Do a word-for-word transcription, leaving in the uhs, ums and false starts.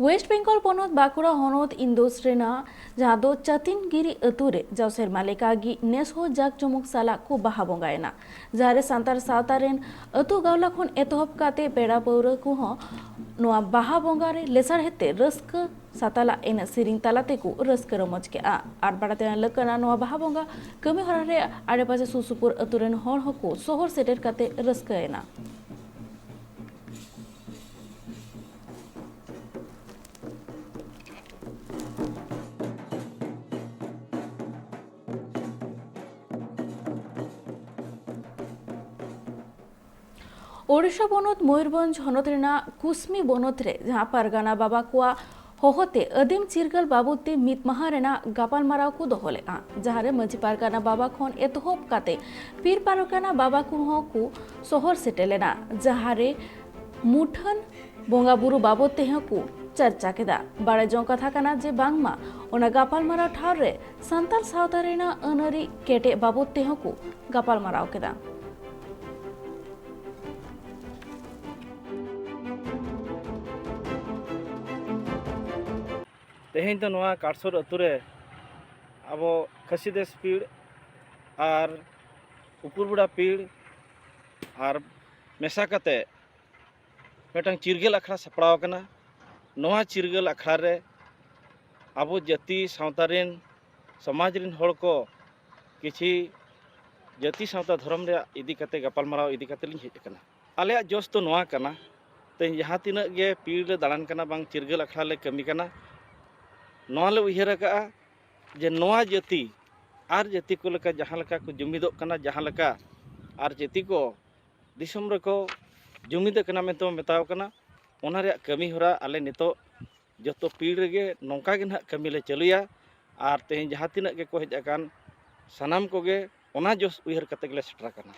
West Bengal ᱯᱚᱱᱚᱛ ᱵᱟᱸᱠᱩᱲᱟ ᱦᱚᱱᱚᱛ ᱤᱱᱫᱳᱥ ᱨᱮᱱᱟᱜ ᱡᱟᱦᱟᱸ ᱫᱚ ᱪᱟᱛᱤᱱᱜᱤᱨᱤ ᱟᱹᱛᱩ ᱨᱮ ᱡᱟᱣ ᱥᱮᱨᱢᱟ ᱞᱮᱠᱟᱜᱮ ᱱᱮᱥ ᱦᱚᱸ ᱡᱟᱠ ᱡᱚᱢᱚᱠ ᱥᱟᱞᱟᱜ ᱠᱚ ᱵᱟᱦᱟ ᱵᱚᱸᱜᱟᱭᱮᱱᱟ, ᱡᱟᱦᱟᱸ ᱨᱮ ᱥᱟᱱᱛᱟᱲ ᱥᱟᱶᱛᱟ ᱨᱮᱱ ᱟᱹᱛᱩ ᱜᱟᱶᱞᱟ ᱠᱷᱚᱱ ᱮᱛᱚᱦᱚᱵ ᱠᱟᱛᱮ ᱯᱮᱲᱟ ᱯᱟᱹᱣᱨᱟᱹ ᱠᱚᱦᱚᱸ ᱱᱚᱣᱟ ᱵᱟᱦᱟ ᱵᱚᱸᱜᱟ ᱨᱮ ᱞᱮᱥᱟᱲᱦᱮᱫ ᱛᱮ ᱨᱟᱹᱥᱠᱟᱹ ᱥᱟᱛᱟᱞᱟᱜ ᱮᱱᱮᱡ ᱥᱮᱨᱮᱧ ᱛᱟᱞᱟ ᱛᱮᱠᱚ ᱨᱟᱹᱥᱠᱟᱹ ᱨᱚᱢᱚᱡᱽ ᱠᱮᱜᱼᱟ᱾ ᱟᱨ ᱵᱟᱲᱟᱭ ᱛᱮ ᱞᱟᱹᱠ ᱠᱟᱱᱟ, ᱱᱚᱣᱟ ᱵᱟᱦᱟ ᱵᱚᱸᱜᱟ ᱠᱟᱹᱢᱤ ᱦᱚᱨᱟ ᱨᱮ ᱟᱲᱮᱯᱟᱥᱮ ᱥᱩᱨ ᱥᱩᱯᱩᱨ ᱟᱹᱛᱩ ᱨᱮᱱ ᱦᱚᱲ ᱦᱚᱸᱠᱚ ᱥᱚᱦᱚᱨ ᱥᱮᱴᱮᱨ ᱠᱟᱛᱮ ᱨᱟᱹᱥᱠᱟᱹᱭᱮᱱᱟ᱾ ᱳᱰᱤᱥᱟ ᱯᱚᱱᱚᱛ ᱢᱚᱭᱩᱨᱵᱷᱚᱸᱡᱽ ᱦᱚᱱᱚᱛ ᱨᱮᱱᱟᱜ ᱠᱩᱥᱢᱤ ᱵᱚᱱᱚᱛ ᱨᱮ ᱡᱟᱦᱟᱸ ᱯᱟᱨᱜᱟᱱᱟ ᱵᱟᱵᱟ ᱠᱚᱣᱟᱜ ᱦᱚᱦᱚᱛᱮ ᱟᱹᱫᱤᱢ ᱪᱤᱨᱜᱟᱹᱞ ᱵᱟᱵᱚᱫ ᱛᱮ ᱢᱤᱫ ᱢᱟᱦᱟ ᱨᱮᱱᱟᱜ ᱜᱟᱯᱟᱞᱢᱟᱨᱟᱣ ᱠᱚ ᱫᱚᱦᱚ ᱞᱮᱫᱼᱟ, ᱡᱟᱦᱟᱸ ᱨᱮ ᱢᱟᱹᱡᱷᱤ ᱯᱟᱨᱜᱟᱱᱟ ᱵᱟᱵᱟ ᱠᱷᱚᱱ ᱮᱛᱚᱦᱚᱵ ᱠᱟᱛᱮ ᱯᱤᱨ ᱯᱟᱨᱜᱟᱱᱟ ᱵᱟᱵᱟ ᱠᱚᱦᱚᱸ ᱠᱚ ᱥᱚᱦᱚᱨ ᱥᱮᱴᱮᱨ ᱞᱮᱱᱟ, ᱡᱟᱦᱟᱸ ᱨᱮ ᱢᱩᱴᱷᱟᱹᱱ ᱵᱚᱸᱜᱟ ᱵᱩᱨᱩ ᱵᱟᱵᱚᱫ ᱛᱮᱦᱚᱸ ᱠᱚ ᱪᱟᱨᱪᱟ ᱠᱮᱫᱟ᱾ ᱵᱟᱲᱟᱭ ᱡᱚᱝ ᱠᱟᱛᱷᱟ ᱠᱟᱱᱟ ᱡᱮ ᱵᱟᱝᱢᱟ ᱚᱱᱟ ᱜᱟᱯᱟᱞᱢᱟᱨᱟᱣ ᱴᱷᱟᱶ ᱨᱮ ᱥᱟᱱᱛᱟᱲ ᱥᱟᱶᱛᱟ ᱨᱮᱱᱟᱜ ᱟᱹᱱ ᱟᱹᱨᱤ ᱠᱮᱴᱮᱡ ᱵᱟᱵᱚᱫ ᱛᱮᱦᱚᱸ ᱠᱚ ᱜᱟᱯᱟᱞᱢᱟᱨᱟᱣ ᱠᱮᱫᱟ᱾ ᱛᱮᱦᱮᱧ ᱫᱚ ᱱᱚᱣᱟ ᱠᱟᱴᱥᱚᱨ ᱟᱹᱛᱩ ᱨᱮ ᱟᱵᱚ ᱠᱷᱟᱹᱥᱤ ᱫᱮᱥ ᱯᱤᱲ ᱟᱨ ᱩᱯᱩᱨᱵᱮᱲᱟ ᱯᱤᱲ ᱟᱨ ᱢᱮᱥᱟ ᱠᱟᱛᱮ ᱢᱤᱫᱴᱟᱝ ᱪᱤᱨᱜᱟᱹᱞ ᱟᱠᱷᱲᱟ ᱥᱟᱯᱲᱟᱣ ᱟᱠᱟᱱᱟ᱾ ᱱᱚᱣᱟ ᱪᱤᱨᱜᱟᱹᱞ ᱟᱠᱷᱲᱟ ᱨᱮ ᱟᱵᱚ ᱡᱟᱹᱛᱤ ᱥᱟᱶᱛᱟ ᱨᱮᱱ, ᱥᱚᱢᱟᱡᱽ ᱨᱮᱱ ᱦᱚᱲ ᱠᱚ ᱠᱤᱪᱷᱤ ᱡᱟᱹᱛᱤ ᱥᱟᱶᱛᱟ ᱫᱷᱚᱨᱚᱢ ᱨᱮᱭᱟᱜ ᱤᱫᱤ ᱠᱟᱛᱮ, ᱜᱟᱯᱟᱞᱢᱟᱨᱟᱣ ᱤᱫᱤ ᱠᱟᱛᱮ ᱞᱤᱧ ᱦᱮᱡ ᱟᱠᱟᱱᱟ᱾ ᱟᱞᱮᱭᱟᱜ ᱡᱚᱥ ᱫᱚ ᱱᱚᱣᱟ ᱠᱟᱱᱟ, ᱛᱮᱦᱮᱧ ᱡᱟᱦᱟᱸ ᱛᱤᱱᱟᱹᱜ ᱜᱮ ᱯᱤᱲ ᱞᱮ ᱫᱟᱬᱟᱱ ᱠᱟᱱᱟ, ᱵᱟᱝ ᱪᱤᱨᱜᱟᱹᱞ ᱟᱠᱷᱲᱟ ᱞᱮ ᱠᱟᱹᱢᱤ ᱠᱟᱱᱟ, ᱱᱚᱣᱟ ᱞᱮ ᱩᱭᱦᱟᱹᱨ ᱟᱠᱟᱫᱼᱟ ᱡᱮ ᱱᱚᱣᱟ ᱡᱟᱹᱛᱤ ᱟᱨ ᱡᱟᱹᱛᱤ ᱠᱚ ᱞᱮᱠᱟ ᱡᱟᱦᱟᱸ ᱞᱮᱠᱟ ᱠᱚ ᱡᱩᱢᱤᱫᱚᱜ ᱠᱟᱱᱟ, ᱡᱟᱦᱟᱸ ᱞᱮᱠᱟ ᱟᱨ ᱡᱟᱹᱛᱤ ᱠᱚ ᱫᱤᱥᱚᱢ ᱨᱮᱠᱚ ᱡᱩᱢᱤᱫ ᱟᱠᱟᱱᱟ ᱢᱮᱱᱛᱮ ᱵᱚᱱ ᱢᱮᱛᱟᱣ ᱠᱟᱱᱟ, ᱚᱱᱟ ᱨᱮᱭᱟᱜ ᱠᱟᱹᱢᱤ ᱦᱚᱨᱟ ᱟᱞᱮ ᱱᱤᱛᱚᱜ ᱡᱚᱛᱚ ᱯᱤᱲ ᱨᱮᱜᱮ ᱱᱚᱝᱠᱟ ᱜᱮ ᱱᱟᱦᱟᱜ ᱠᱟᱹᱢᱤ ᱞᱮ ᱪᱟᱹᱞᱩᱭᱟ᱾ ᱟᱨ ᱛᱮᱦᱮᱧ ᱡᱟᱦᱟᱸ ᱛᱤᱱᱟᱹᱜ ᱜᱮᱠᱚ ᱦᱮᱡ ᱟᱠᱟᱱ, ᱥᱟᱱᱟᱢ ᱠᱚᱜᱮ ᱚᱱᱟ ᱡᱚᱥ ᱩᱭᱦᱟᱹᱨ ᱠᱟᱛᱮ ᱜᱮᱞᱮ ᱥᱮᱴᱮᱨ ᱟᱠᱟᱱᱟ᱾